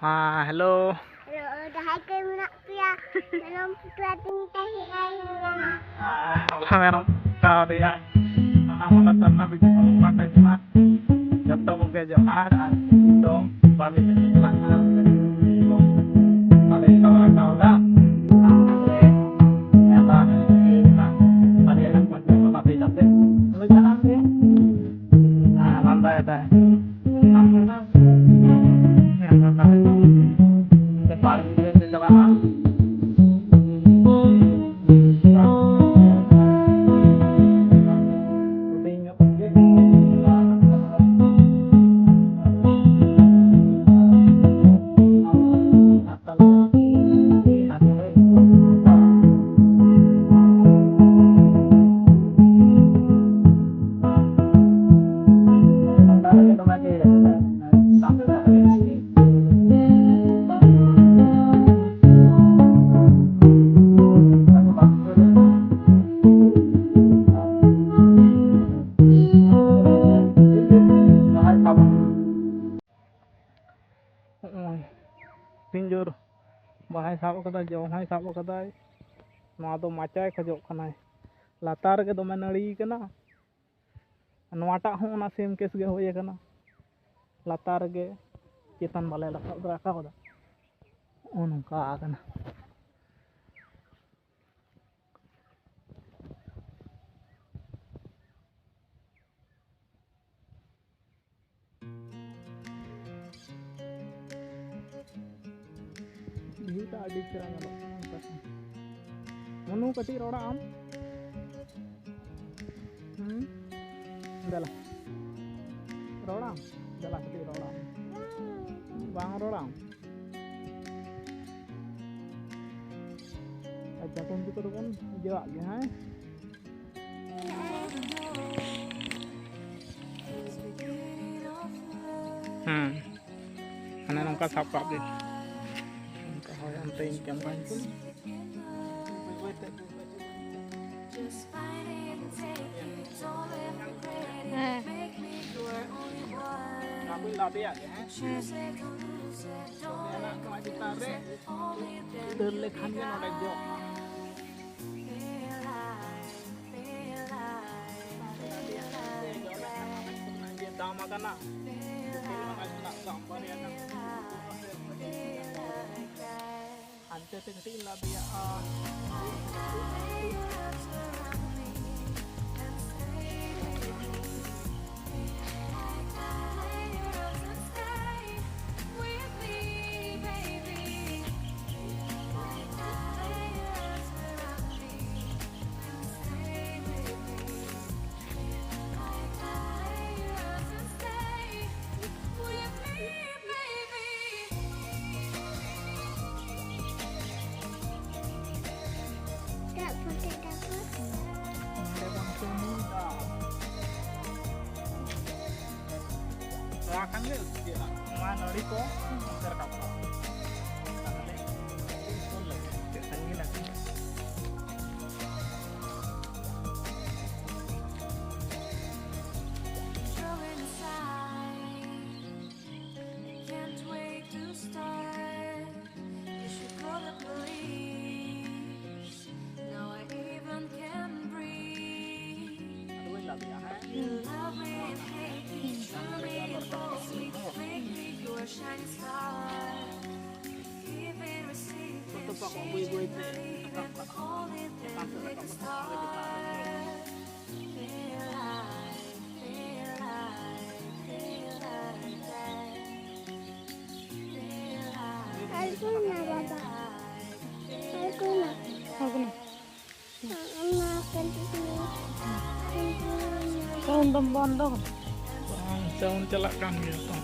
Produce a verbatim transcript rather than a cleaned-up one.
ᱦᱮᱸ, hello. Hello, ᱡᱟᱦᱟᱸᱭ ᱠᱚ ᱢᱮᱱᱟᱜ ᱯᱮᱭᱟ, ᱢᱮᱨᱚᱢ ᱯᱩᱴᱩᱨ ᱟᱹᱛᱤᱧ ᱯᱮ ᱦᱮᱡ ᱟᱠᱟᱱᱟ᱾ ᱦᱚᱞᱟ ᱢᱮᱨᱚᱢ ᱠᱷᱩᱱᱴᱟᱹᱣ ᱨᱮᱭᱟᱜ ᱚᱱᱟ ᱦᱚᱸ ᱞᱟᱛᱟᱨ ᱨᱮᱱᱟᱜ ᱵᱷᱤᱰᱤᱭᱳ ᱵᱟᱝ ᱛᱟᱦᱮᱸ ᱠᱟᱱᱟ᱾ ᱡᱚᱛᱚ ᱠᱚᱜᱮ ᱡᱚᱦᱟᱨ ᱟᱨ ᱫᱚ ᱵᱟᱞᱮ ᱪᱟᱞᱟᱜ ᱠᱟᱱᱟ᱾ ᱵᱟᱞᱮ ᱪᱟᱞᱟᱣ ᱠᱟᱣᱫᱟ᱾ ᱵᱟᱞᱮ ᱪᱟᱞᱟᱜ ᱠᱟᱱᱟ᱾ ᱦᱮᱸ, ᱞᱟᱸᱫᱟᱭᱮᱫᱟᱭ᱾ ᱦᱚᱸᱜᱼᱚᱭ ᱛᱤᱱ ᱡᱳᱨ ᱵᱟᱦᱟᱭ ᱥᱟᱵ ᱟᱠᱟᱫᱟ, ᱡᱚ ᱦᱚᱸᱭ ᱥᱟᱵ ᱟᱠᱟᱫᱟᱭ᱾ ᱱᱚᱣᱟ ᱫᱚ ᱢᱟᱪᱟᱭ ᱠᱷᱚᱡᱚᱜ ᱠᱟᱱᱟᱭ, ᱞᱟᱛᱟᱨ ᱨᱮᱜᱮ ᱫᱚᱢᱮ ᱱᱟᱹᱲᱤ ᱠᱟᱱᱟ᱾ ᱱᱚᱣᱟᱴᱟᱜ ᱦᱚᱸ ᱚᱱᱟ ᱥᱮᱢ ᱠᱮᱥ ᱜᱮ ᱦᱩᱭ ᱟᱠᱟᱱᱟ, ᱞᱟᱛᱟᱨ ᱨᱮᱜᱮ, ᱪᱮᱛᱟᱱ ᱵᱟᱞᱮ ᱨᱟᱠᱟᱵ ᱨᱟᱠᱟᱵ ᱠᱟᱫᱟ᱾ ᱱᱚᱜᱼᱚ ᱱᱚᱝᱠᱟ ᱟᱠᱟᱱᱟ᱾ ᱵᱷᱤᱭᱩᱴᱟ ᱟᱹᱰᱤ ᱪᱮᱦᱨᱟ ᱧᱮᱞᱚᱜ ᱠᱟᱱᱟ ᱱᱚᱝᱠᱟ ᱠᱷᱟᱱ᱾ ᱢᱚᱱᱩ, ᱠᱟᱹᱴᱤᱡ ᱨᱚᱲᱟᱜ ᱟᱢ᱾ ᱦᱩᱸ? ᱫᱮᱞᱟ᱾ ᱨᱚᱲᱟᱢ? ᱫᱮᱞᱟ, ᱠᱟᱹᱴᱤᱡ ᱨᱚᱲᱟᱢ᱾ ᱵᱟᱝ ᱨᱚᱲᱟᱢ? ᱟᱪᱪᱷᱟ, ᱠᱚᱢᱯᱤᱭᱩᱴᱟᱨ ᱵᱚᱱ ᱤᱭᱟᱹᱣᱟᱜ ᱜᱮ, ᱦᱮᱸ? ᱦᱮᱸ, ᱦᱟᱱᱮ ᱱᱚᱝᱠᱟ ᱥᱟᱵ ᱠᱟᱜ ᱵᱤᱱ᱾ ᱱᱚᱝᱠᱟ ᱦᱳᱭ, ᱚᱱᱛᱮ ᱤᱧ ᱠᱮᱢᱮᱨᱟᱧ ᱠᱩᱞ᱾ ᱦᱮᱸ᱾ ᱚᱱᱟ ᱠᱚᱧ ᱞᱟᱫᱮᱭᱟᱜ ᱜᱮ, ᱦᱮᱸ? ᱦᱮᱸ᱾ ᱚᱱᱟ ᱪᱮᱛᱟᱱ ᱨᱮ ᱫᱟᱹᱲ ᱞᱮᱠᱷᱟᱱ ᱜᱮ ᱱᱚᱰᱮ ᱡᱚᱜᱼᱟ᱾ ᱡᱚ ᱞᱮᱠᱷᱟᱱ ᱚᱱᱟ ᱡᱮ ᱫᱟᱢ ᱟᱠᱟᱱᱟ, ᱚᱱᱟ ᱨᱮᱱᱟᱜ ᱫᱟᱢ ᱵᱟᱨᱭᱟ ᱜᱟᱱ᱾ ᱦᱟᱱᱛᱮ ᱛᱮ ᱠᱟᱹᱴᱤᱡ ᱤᱧ ᱞᱟᱫᱮᱭᱟᱜᱼᱟ᱾ ᱱᱚᱣᱟ ᱠᱷᱟᱱ ᱜᱮ ᱪᱮᱫ ᱱᱚᱣᱟ ᱱᱟᱹᱲᱤ ᱠᱚ ᱱᱚᱛᱮ ᱨᱟᱠᱟᱵ ᱠᱚᱜᱼᱟ᱾ ᱛᱟᱦᱞᱮ ᱪᱮᱫ ᱥᱟᱺᱜᱤᱧ ᱞᱟᱹᱜᱤᱫ? Can't wait to start. You should call the police. Now I even can breathe. You love me and hate me, truly and falsely, make me your shining star. Giving, receiving, changing, believing, only then we can start. Feel like, feel like, feel like that. Alguna, baba. Alguna. Alguna. Ama, kan tu sini. Kan tu sini. Sound dong bondo. Sound, sound ᱪᱟᱞᱟᱜ ᱠᱟᱱ ᱜᱮᱭᱟ ᱛᱚ᱾